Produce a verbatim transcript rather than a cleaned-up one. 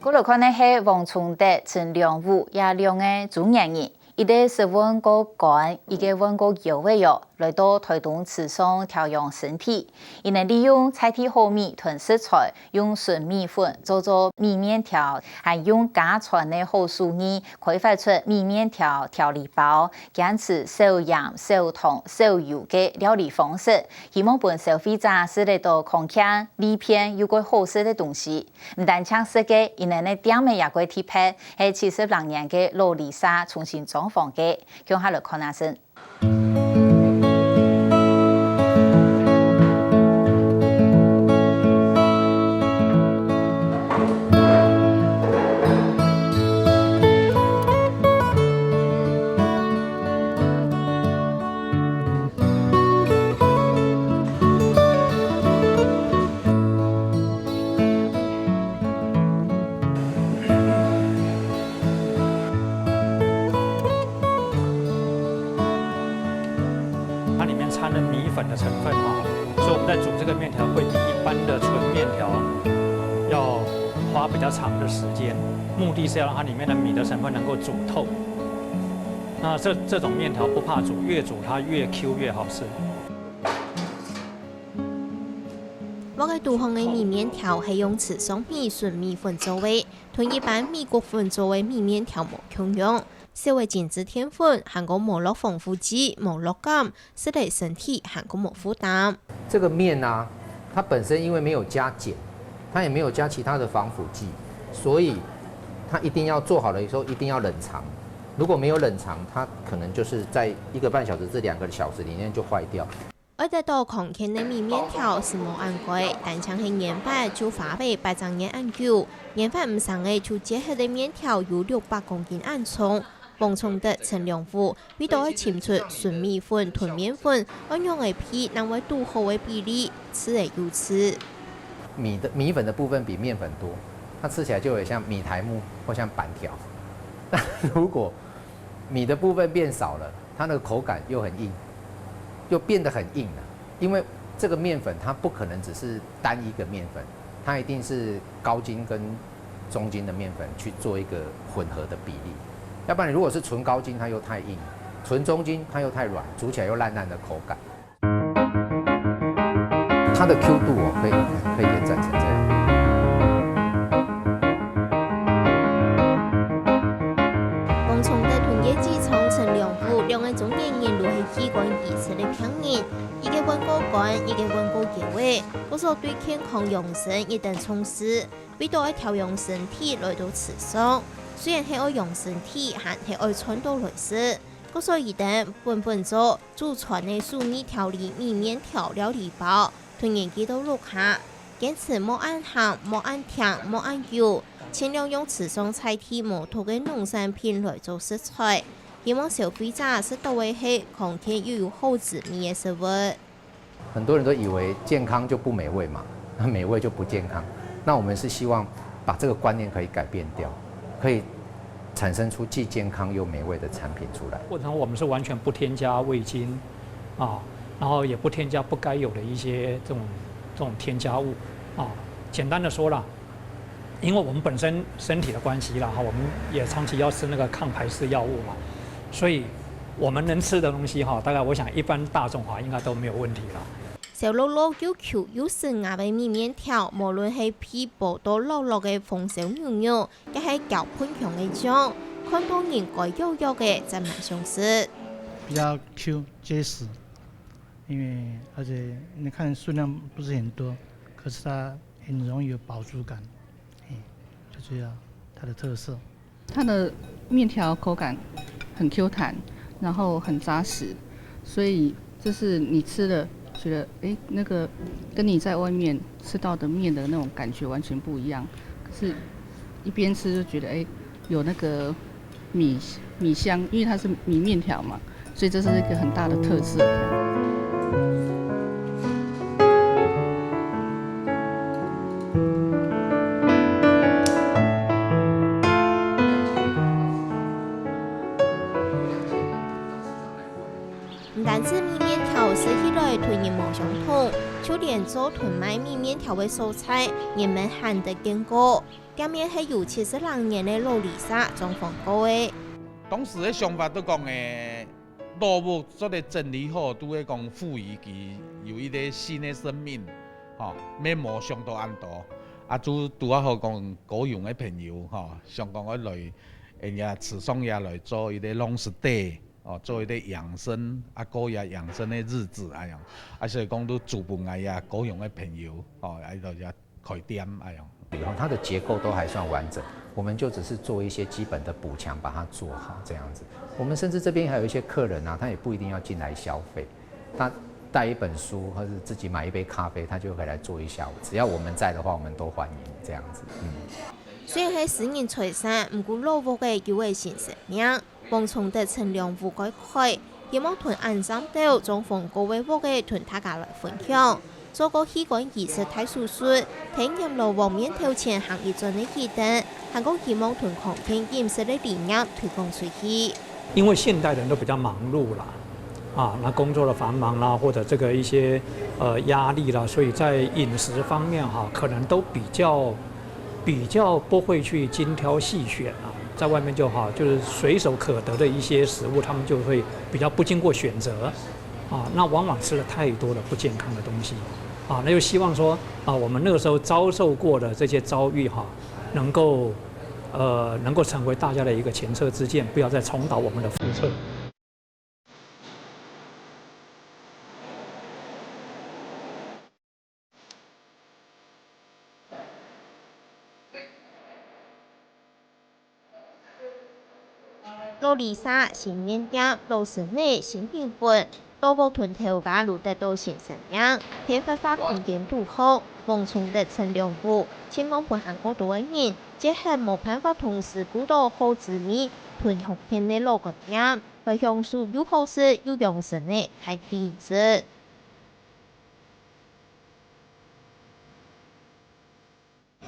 過來看个係黃崇德、陳良武這兩个中年人，一個食飯過乾，一個飯過噭个喲，來到臺東池上調養身體。佢等利用在地好米同食材，用純米粉做做米麵條，還用家傳个好手藝開發出米麵條調理包，堅持少鹽、少糖、少油个料理方式，希望分消費者食得到康健、利便又過好食个東西。 毋單淨食个，佢等个店仔也過特別，係七十零年个老里社重新裝潢个，共下來看下先。它里面掺了米粉的成分哈，所以我们在煮这个面条会比一般的纯面条要花比较长的时间，目的是要让它里面的米的成分能够煮透。那这这种面条不怕煮，越煮它越Q越好吃。 我个肚項个米麵條係用池上米純米粉做个，同一般米穀粉做个米麵條無共樣。少个精緻澱粉，還過無落防腐劑、無落鹼，食了身體還過無負擔。这个面啊，它本身因为没有加碱，它也没有加其他的防腐剂，所以它一定要做好了以后一定要冷藏。如果没有冷藏，它可能就是在一个半小时至两个小时里面就坏掉。 愛得到康健个米麵條係無恁該，單淨係研發就花費八隻月恁久。研發毋成个就結核个麵條有六百公斤恁重。黃崇德、陳良武為著愛尋出純米粉同麵粉愛仰仔配正會堵好个比例，試了又試。米的米粉的部分比面粉多，它吃起来就有点像米苔目或像粄条。那如果米的部分变少了，它那个口感又很硬，又变得很硬了。因为这个面粉它不可能只是单一个面粉，它一定是高筋跟中筋的面粉去做一个混合的比例。要不然如果是纯高筋，它又太硬；纯中筋，它又太软，煮起来又烂烂的口感。 它的Q度哦，可以可以延展成这样。王崇德同业主创陈良武两个中年人都系器官移植个病人，一个患过肝，一个患过腰仔，故所对健康养生一等重视，为到爱调养身体来到慈善。虽然系爱养身体，还系爱赚到来食，故所一等本本做 祖传个手艺调理米面条料理包，同年纪到落下，坚持莫恁鹹、莫恁甜、莫恁油，尽量用池上在地無毒个农產品來做食材，希望消費者食到个係康健又有好滋味个食物。很多人都以为健康就不美味嘛，那美味就不健康。那我们是希望把这个观念可以改变掉，可以产生出既健康又美味的产品出来。过程我们是完全不添加味精啊，然后也不添加不该有的一些这种这种添加物啊。简单的说啦，因为我们本身身体的关系啦，哈，我们也长期要吃那个抗排斥药物嘛，所以我们能吃的东西哈，大概我想一般大众哈应该都没有问题了。 燒烙烙又Q又彈牙个米面條，無論係配包到落落个紅燒牛肉，也係攪噴香个醬，看到人該躍躍个，真蠻想食。比较 Q 结实，因为而且你看数量不是很多，可是它很容易有饱足感，哎，最主要它的特色。 它的面条口感很 Q 弹，然后很扎实，所以就是你吃了觉得，哎，那个跟你在外面吃到的面的那种感觉完全不一样。可是，一边吃就觉得，哎，有那个米米香，因为它是米面条嘛， 所以这是一个很大的特色。毋單止米面條食起來同人無相同，就連做同賣米麵條个所在，人們喊得更高。店面係由七十零年个老里舍裝潢過个。當時个想法都講誒，老屋做得整理好，都會講賦予佢有一個新的生命，吼，乜無想到恁多。啊，就拄啊好講高雄个朋友，吼，想講愛來，人家池上也來做一個long stay。 哦，做一個養生，啊，過一個養生个日子恁樣。啊，所以講都租分𠊎啊高雄个朋友，哦，啊，就開店恁樣。以後它的結構都還算完整，我們就只是做一些基本的補強，把它做好這樣子。我們甚至這邊還有一些客人啊，他也不一定要進來消費，他帶一本書或者自己買一杯咖啡，他就可以來坐一下午。只要我們在的話，我們都歡迎這樣子。嗯。雖然係私人財產，毋過老屋个有个新生命。 黃崇德趁兩戶開開，希望同恁生兜裝潢過个屋仔同大家來分享。做過器官移植大手術，在閻羅王面頭前行一轉个佢等，還過希望同康健飲食个理念推廣出去。因為現代人都比較忙碌啦，啊，那工作的繁忙啦，或者這個一些呃壓力啦，所以在飲食方面哈，可能都比較比較不會去精挑細選啊，在外面就好，就是隨手可得的一些食物，他們就會比較不經過選擇，啊，那往往吃了太多的不健康的東西，啊，那就希望說啊，我們那個時候遭受過的這些遭遇哈，能夠呃能夠成為大家的一個前車之鑑，不要再重蹈我們的覆轍。 老里舍新面店，老身仔新靈魂，老屋同頭家路得到新生命，天發發空間堵好，黃崇德趁兩戶，希望分恁過多个人，結合無辦法同時顧到好滋味，同鄉間个老觀念，來享受又好食又養生个大地食。